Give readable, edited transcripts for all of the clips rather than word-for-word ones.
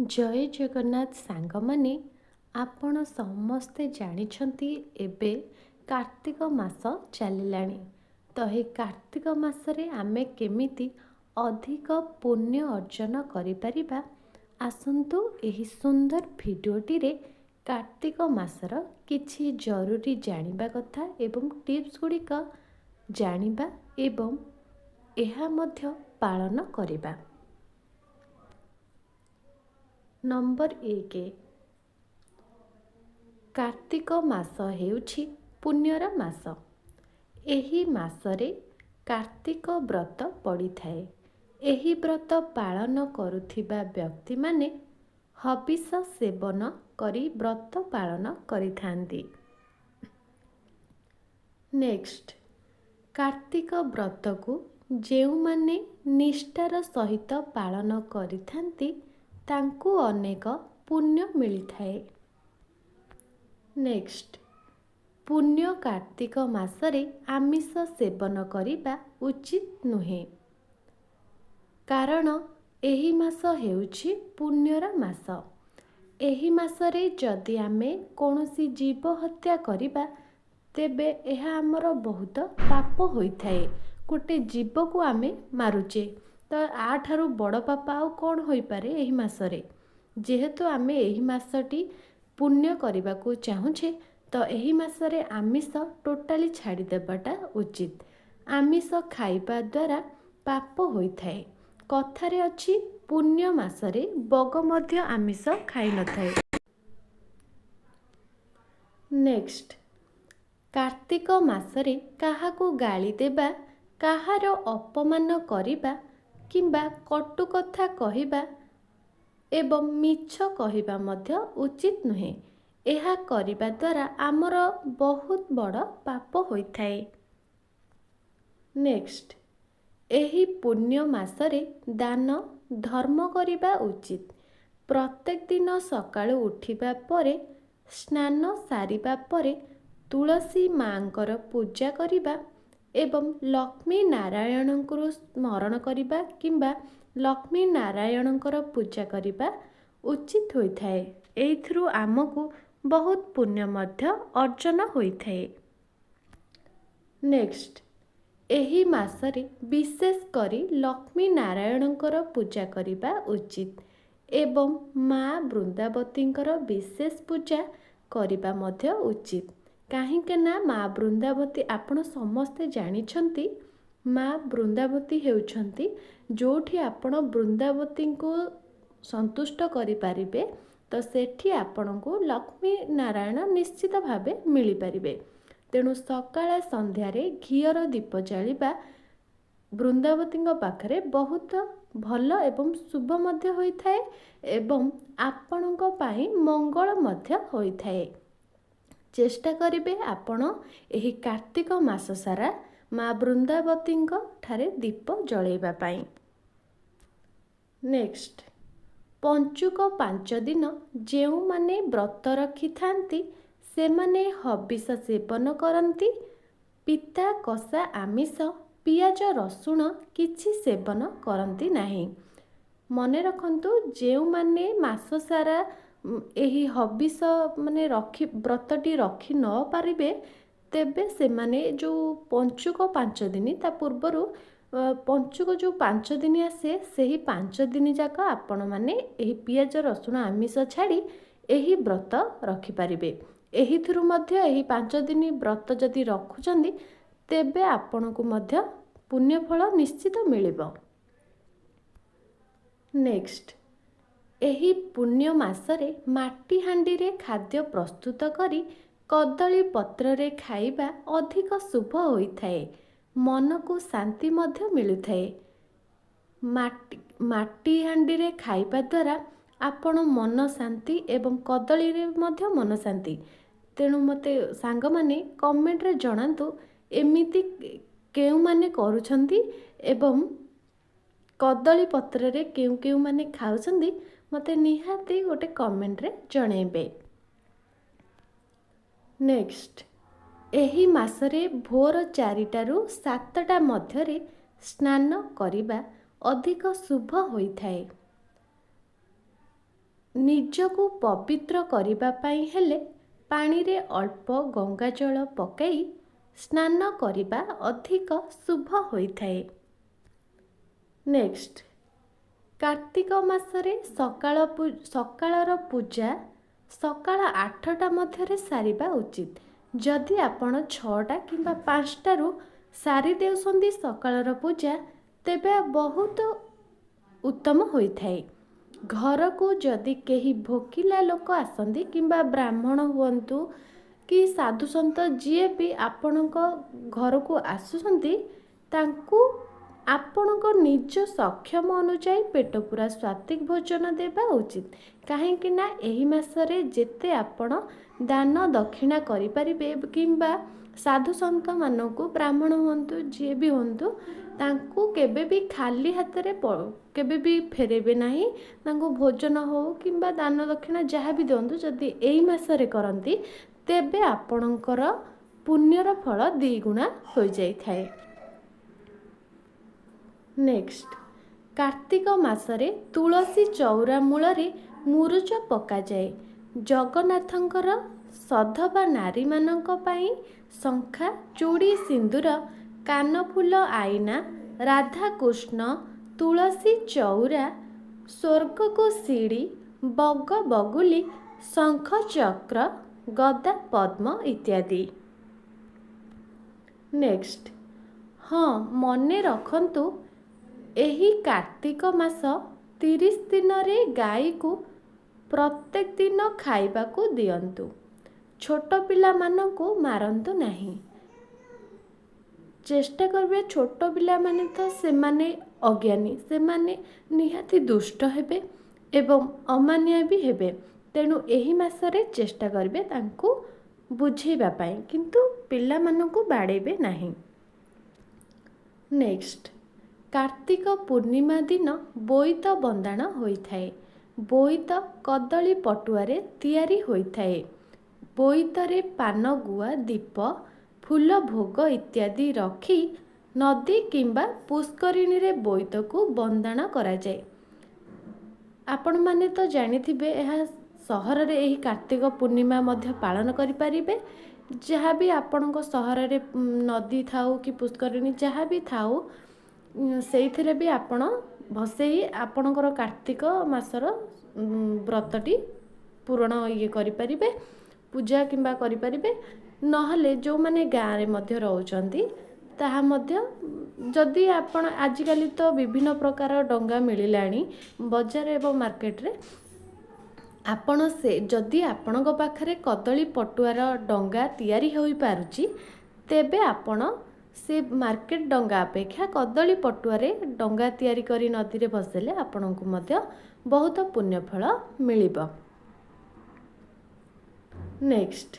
ଜୟ ଜଗନ୍ନାଥ ସାଙ୍ଗମାନେ, ଆପଣ ସମସ୍ତେ ଜାଣିଛନ୍ତି ଏବେ କାର୍ତ୍ତିକ ମାସ ଚାଲିଲାଣି। ତ ଏହି କାର୍ତ୍ତିକ ମାସରେ ଆମେ କେମିତି ଅଧିକ ପୁଣ୍ୟ ଅର୍ଜନ କରିପାରିବା, ଆସନ୍ତୁ ଏହି ସୁନ୍ଦର ଭିଡ଼ିଓଟିରେ କାର୍ତ୍ତିକ ମାସର କିଛି ଜରୁରୀ ଜାଣିବା କଥା ଏବଂ ଟିପ୍ସ ଗୁଡ଼ିକ ଜାଣିବା ଏବଂ ଏହା ମଧ୍ୟ ପାଳନ କରିବା। ନମ୍ବର 1, କାର୍ତ୍ତିକ ମାସ ହେଉଛି ପୁଣ୍ୟର ମାସ। ଏହି ମାସରେ କାର୍ତ୍ତିକ ବ୍ରତ ପଡ଼ିଥାଏ। ଏହି ବ୍ରତ ପାଳନ କରୁଥିବା ବ୍ୟକ୍ତିମାନେ ହବିଷ ସେବନ କରି ବ୍ରତ ପାଳନ କରିଥାନ୍ତି। ନେକ୍ସଟ, କାର୍ତ୍ତିକ ବ୍ରତକୁ ଯେଉଁମାନେ ନିଷ୍ଠାର ସହିତ ପାଳନ କରିଥାନ୍ତି, ତାଙ୍କୁ ଅନେକ ପୁଣ୍ୟ ମିଳିଥାଏ। ନେକ୍ସଟ, ପୁଣ୍ୟ କାର୍ତ୍ତିକ ମାସରେ ଆମିଷ ସେବନ କରିବା ଉଚିତ ନୁହେଁ, କାରଣ ଏହି ମାସ ହେଉଛି ପୁଣ୍ୟର ମାସ। ଏହି ମାସରେ ଯଦି ଆମେ କୌଣସି ଜୀବ ହତ୍ୟା କରିବା, ତେବେ ଏହା ଆମର ବହୁତ ପାପ ହୋଇଥାଏ। ଗୋଟେ ଜୀବକୁ ଆମେ ମାରୁଛେ, ତ ୟାଠାରୁ ବଡ଼ ପାପ ଆଉ କ'ଣ ହୋଇପାରେ ଏହି ମାସରେ? ଯେହେତୁ ଆମେ ଏହି ମାସଟି ପୁଣ୍ୟ କରିବାକୁ ଚାହୁଁଛେ, ତ ଏହି ମାସରେ ଆମିଷ ଟୋଟାଲି ଛାଡ଼ିଦେବାଟା ଉଚିତ। ଆମିଷ ଖାଇବା ଦ୍ୱାରା ପାପ ହୋଇଥାଏ। କଥାରେ ଅଛି, ପୁଣ୍ୟ ମାସରେ ବଗ ମଧ୍ୟ ଆମିଷ ଖାଇନଥାଏ। ନେକ୍ସଟ, କାର୍ତ୍ତିକ ମାସରେ କାହାକୁ ଗାଳି ଦେବା, କାହାର ଅପମାନ କରିବା କିମ୍ବା କଟୁ କଥା କହିବା ଏବଂ ମିଛ କହିବା ମଧ୍ୟ ଉଚିତ ନୁହେଁ। ଏହା କରିବା ଦ୍ୱାରା ଆମର ବହୁତ ବଡ଼ ପାପ ହୋଇଥାଏ। ନେକ୍ସଟ, ଏହି ପୁଣ୍ୟ ମାସରେ ଦାନ ଧର୍ମ କରିବା ଉଚିତ। ପ୍ରତ୍ୟେକ ଦିନ ସକାଳୁ ଉଠିବା ପରେ, ସ୍ନାନ ସାରିବା ପରେ ତୁଳସୀ ମାଙ୍କର ପୂଜା କରିବା ଏବଂ ଲକ୍ଷ୍ମୀ ନାରାୟଣଙ୍କୁ ସ୍ମରଣ କରିବା କିମ୍ବା ଲକ୍ଷ୍ମୀ ନାରାୟଣଙ୍କର ପୂଜା କରିବା ଉଚିତ ହୋଇଥାଏ। ଏଇଥିରୁ ଆମକୁ ବହୁତ ପୁଣ୍ୟ ମଧ୍ୟ ଅର୍ଜନ ହୋଇଥାଏ। ନେକ୍ସଟ, ଏହି ମାସରେ ବିଶେଷ କରି ଲକ୍ଷ୍ମୀ ନାରାୟଣଙ୍କର ପୂଜା କରିବା ଉଚିତ ଏବଂ ମା ବୃନ୍ଦାବତୀଙ୍କର ବିଶେଷ ପୂଜା କରିବା ମଧ୍ୟ ଉଚିତ। କାହିଁକି ନା ମା ବୃନ୍ଦାବତୀ, ଆପଣ ସମସ୍ତେ ଜାଣିଛନ୍ତି, ମା ବୃନ୍ଦାବତୀ ହେଉଛନ୍ତି, ଯେଉଁଠି ଆପଣ ବୃନ୍ଦାବତୀଙ୍କୁ ସନ୍ତୁଷ୍ଟ କରିପାରିବେ, ତ ସେଠି ଆପଣଙ୍କୁ ଲକ୍ଷ୍ମୀ ନାରାୟଣ ନିଶ୍ଚିତ ଭାବେ ମିଳିପାରିବେ। ତେଣୁ ସକାଳ ସନ୍ଧ୍ୟାରେ ଘିଅର ଦୀପ ଜାଳିବା ବୃନ୍ଦାବତୀଙ୍କ ପାଖରେ ବହୁତ ଭଲ ଏବଂ ଶୁଭ ମଧ୍ୟ ହୋଇଥାଏ ଏବଂ ଆପଣଙ୍କ ପାଇଁ ମଙ୍ଗଳ ମଧ୍ୟ ହୋଇଥାଏ। ଚେଷ୍ଟା କରିବେ ଆପଣ ଏହି କାର୍ତ୍ତିକ ମାସ ସାରା ମା ବୃନ୍ଦାବତୀଙ୍କ ଠାରେ ଦୀପ ଜଳାଇବା ପାଇଁ। ନେକ୍ସଟ, ପଞ୍ଚୁକ 5 ଦିନ ଯେଉଁମାନେ ବ୍ରତ ରଖିଥାନ୍ତି, ସେମାନେ ହବିଷ ସେବନ କରନ୍ତି। ପିତା, କଷା, ଆମିଷ, ପିଆଜ, ରସୁଣ କିଛି ସେବନ କରନ୍ତି ନାହିଁ। ମନେ ରଖନ୍ତୁ, ଯେଉଁମାନେ ମାସ ସାରା ଏହି ହବିଷ ମାନେ ରଖି ବ୍ରତଟି ରଖି ନ ପାରିବେ, ତେବେ ସେମାନେ ଯେଉଁ ପଞ୍ଚୁକ 5 ଦିନ, ତା ପୂର୍ବରୁ ପଞ୍ଚୁକ ଯେଉଁ 5 ଦିନ ଆସେ, ସେହି 5 ଦିନ ଯାକ ଆପଣମାନେ ଏହି ପିଆଜ, ରସୁଣ, ଆମିଷ ଛାଡ଼ି ଏହି ବ୍ରତ ରଖିପାରିବେ। ଏହିଥିରୁ ମଧ୍ୟ ଏହି 5 ଦିନ ବ୍ରତ ଯଦି ରଖୁଛନ୍ତି, ତେବେ ଆପଣଙ୍କୁ ମଧ୍ୟ ପୁଣ୍ୟଫଳ ନିଶ୍ଚିତ ମିଳିବ। ନେକ୍ସଟ, ଏହି ପୁଣ୍ୟ ମାସରେ ମାଟି ହାଣ୍ଡିରେ ଖାଦ୍ୟ ପ୍ରସ୍ତୁତ କରି କଦଳୀ ପତ୍ରରେ ଖାଇବା ଅଧିକ ଶୁଭ ହୋଇଥାଏ। ମନକୁ ଶାନ୍ତି ମଧ୍ୟ ମିଳିଥାଏ। ମାଟି ହାଣ୍ଡିରେ ଖାଇବା ଦ୍ୱାରା ଆପଣ ମନ ଶାନ୍ତି ଏବଂ କଦଳୀରେ ମଧ୍ୟ ମନ ଶାନ୍ତି। ତେଣୁ ମୋତେ ସାଙ୍ଗମାନେ କମେଣ୍ଟରେ ଜଣାନ୍ତୁ, ଏମିତି କେଉଁମାନେ କରୁଛନ୍ତି ଏବଂ କଦଳୀ ପତ୍ରରେ କେଉଁ କେଉଁମାନେ ଖାଉଛନ୍ତି, ମୋତେ ନିହାତି ଗୋଟେ କମେଣ୍ଟରେ ଜଣାଇବେ। ନେକ୍ସଟ, ଏହି ମାସରେ ଭୋର 4ଟାରୁ 7ଟା ମଧ୍ୟରେ ସ୍ନାନ କରିବା ଅଧିକ ଶୁଭ ହୋଇଥାଏ। ନିଜକୁ ପବିତ୍ର କରିବା ପାଇଁ ହେଲେ ପାଣିରେ ଅଳ୍ପ ଗଙ୍ଗାଜଳ ପକାଇ ସ୍ନାନ କରିବା ଅଧିକ ଶୁଭ ହୋଇଥାଏ। ନେକ୍ସଟ, କାର୍ତ୍ତିକ ମାସରେ ସକାଳର ପୂଜା ସକାଳ 8ଟା ମଧ୍ୟରେ ସାରିବା ଉଚିତ। ଯଦି ଆପଣ 6ଟା କିମ୍ବା 5ଟାରୁ ସାରି ଦେଉଛନ୍ତି ସକାଳର ପୂଜା, ତେବେ ବହୁତ ଉତ୍ତମ ହୋଇଥାଏ। ଘରକୁ ଯଦି କେହି ଭୋକିଲା ଲୋକ ଆସନ୍ତି, କିମ୍ବା ବ୍ରାହ୍ମଣ ହୁଅନ୍ତୁ କି ସାଧୁସନ୍ଥ, ଯିଏ ବି ଆପଣଙ୍କ ଘରକୁ ଆସୁଛନ୍ତି, ତାଙ୍କୁ ଆପଣଙ୍କ ନିଜ ସକ୍ଷମ ଅନୁଯାୟୀ ପେଟ ପୂରା ସ୍ୱାତିକ ଭୋଜନ ଦେବା ଉଚିତ। କାହିଁକି ନା ଏହି ମାସରେ ଯେତେ ଆପଣ ଦାନ ଦକ୍ଷିଣା କରିପାରିବେ, କିମ୍ବା ସାଧୁସନ୍ଥମାନଙ୍କୁ, ବ୍ରାହ୍ମଣ ହୁଅନ୍ତୁ, ଯିଏ ବି ହୁଅନ୍ତୁ, ତାଙ୍କୁ କେବେ ବି ଖାଲି ହାତରେ କେବେ ବି ଫେରେଇବେ ନାହିଁ। ତାଙ୍କୁ ଭୋଜନ ହେଉ କିମ୍ବା ଦାନ ଦକ୍ଷିଣା ଯାହା ବି ଦିଅନ୍ତୁ, ଯଦି ଏଇ ମାସରେ କରନ୍ତି ତେବେ ଆପଣଙ୍କର ପୁଣ୍ୟର ଫଳ ଦ୍ୱିଗୁଣା ହୋଇଯାଇଥାଏ। ନେକ୍ସଟ, କାର୍ତ୍ତିକ ମାସରେ ତୁଳସୀ ଚଉରା ମୂଳରେ ମୁରୁଜ ପକାଯାଏ। ଜଗନ୍ନାଥଙ୍କର ସଧବା ନାରୀମାନଙ୍କ ପାଇଁ ଶଙ୍ଖା, ଚୁଡ଼ି, ସିନ୍ଦୁର, କାନଫୁଲ, ଆଇନା, ରାଧାକୃଷ୍ଣ, ତୁଳସୀ ଚଉରା, ସ୍ୱର୍ଗକୁ ସିଡ଼ି, ବଗ ବଗୁଲି, ଶଙ୍ଖ ଚକ୍ର, ଗଦା ପଦ୍ମ ଇତ୍ୟାଦି। ନେକ୍ସଟ, ହଁ, ମନେ ରଖନ୍ତୁ, ଏହି କାର୍ତ୍ତିକ ମାସ 30 ଦିନରେ ଗାଈକୁ ପ୍ରତ୍ୟେକ ଦିନ ଖାଇବାକୁ ଦିଅନ୍ତୁ। ଛୋଟ ପିଲାମାନଙ୍କୁ ମାରନ୍ତୁ ନାହିଁ। ଚେଷ୍ଟା କରିବେ, ଛୋଟ ପିଲାମାନେ ତ ସେମାନେ ଅଜ୍ଞାନୀ, ସେମାନେ ନିହାତି ଦୁଷ୍ଟ ହେବେ ଏବଂ ଅମାନିଆ ବି ହେବେ। ତେଣୁ ଏହି ମାସରେ ଚେଷ୍ଟା କରିବେ ତାଙ୍କୁ ବୁଝେଇବା ପାଇଁ, କିନ୍ତୁ ପିଲାମାନଙ୍କୁ ବାଡ଼େଇବେ ନାହିଁ। ନେକ୍ସଟ, କାର୍ତ୍ତିକ ପୂର୍ଣ୍ଣିମା ଦିନ ବୋଇତ ବନ୍ଦାଣ ହୋଇଥାଏ। ବୋଇତ କଦଳୀ ପଟୁଆରେ ତିଆରି ହୋଇଥାଏ। ବୋଇତରେ ପାନ, ଗୁଆ, ଦୀପ, ଫୁଲ, ଭୋଗ ଇତ୍ୟାଦି ରଖି ନଦୀ କିମ୍ବା ପୁଷ୍କରିଣୀରେ ବୋଇତକୁ ବନ୍ଦାଣ କରାଯାଏ। ଆପଣମାନେ ତ ଜାଣିଥିବେ, ଏହା ସହରରେ ଏହି କାର୍ତ୍ତିକ ପୂର୍ଣ୍ଣିମା ମଧ୍ୟ ପାଳନ କରିପାରିବେ। ଯାହା ବି ଆପଣଙ୍କ ସହରରେ ନଦୀ ଥାଉ କି ପୁଷ୍କରିଣୀ ଯାହା ବି ଥାଉ, ସେଇଥିରେ ବି ଆପଣ ଭସେଇ ଆପଣଙ୍କର କାର୍ତ୍ତିକ ମାସର ବ୍ରତଟି ପୂରଣ ଇଏ କରିପାରିବେ, ପୂଜା କିମ୍ବା କରିପାରିବେ। ନହେଲେ ଯେଉଁମାନେ ଗାଁରେ ମଧ୍ୟ ରହୁଛନ୍ତି, ତାହା ମଧ୍ୟ ଯଦି ଆପଣ, ଆଜିକାଲି ତ ବିଭିନ୍ନ ପ୍ରକାର ଡଙ୍ଗା ମିଳିଲାଣି ବଜାର ଏବଂ ମାର୍କେଟରେ, ଆପଣ ସେ ଯଦି ଆପଣଙ୍କ ପାଖରେ କଦଳୀ ପଟୁଆର ଡଙ୍ଗା ତିଆରି ହୋଇପାରୁଛି, ତେବେ ଆପଣ ସେ ମାର୍କେଟ ଡଙ୍ଗା ଅପେକ୍ଷା କଦଳୀ ପଟୁଆରେ ଡଙ୍ଗା ତିଆରି କରି ନଦୀରେ ଭସେଇଲେ ଆପଣଙ୍କୁ ମଧ୍ୟ ବହୁତ ପୁଣ୍ୟଫଳ ମିଳିବ। ନେକ୍ସଟ,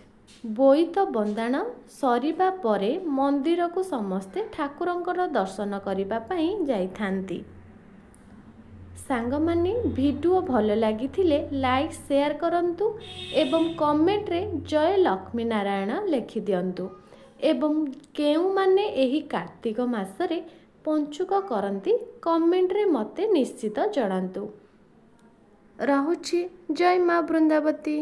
ବୋଇତ ବନ୍ଦାଣ ସରିବା ପରେ ମନ୍ଦିରକୁ ସମସ୍ତେ ଠାକୁରଙ୍କର ଦର୍ଶନ କରିବା ପାଇଁ ଯାଇଥାନ୍ତି। ସାଙ୍ଗମାନେ, ଭିଡ଼ିଓ ଭଲ ଲାଗିଥିଲେ ଲାଇକ୍, ସେୟାର କରନ୍ତୁ ଏବଂ କମେଣ୍ଟରେ ଜୟ ଲକ୍ଷ୍ମୀ ନାରାୟଣ ଲେଖିଦିଅନ୍ତୁ ଏବଂ କେଉଁମାନେ ଏହି କାର୍ତ୍ତିକ ମାସରେ ପଞ୍ଚୁକ କରନ୍ତି, କମେଣ୍ଟରେ ମୋତେ ନିଶ୍ଚିତ ଜଣାନ୍ତୁ। ରହୁଛି, ଜୟ ମା ବୃନ୍ଦାବତୀ।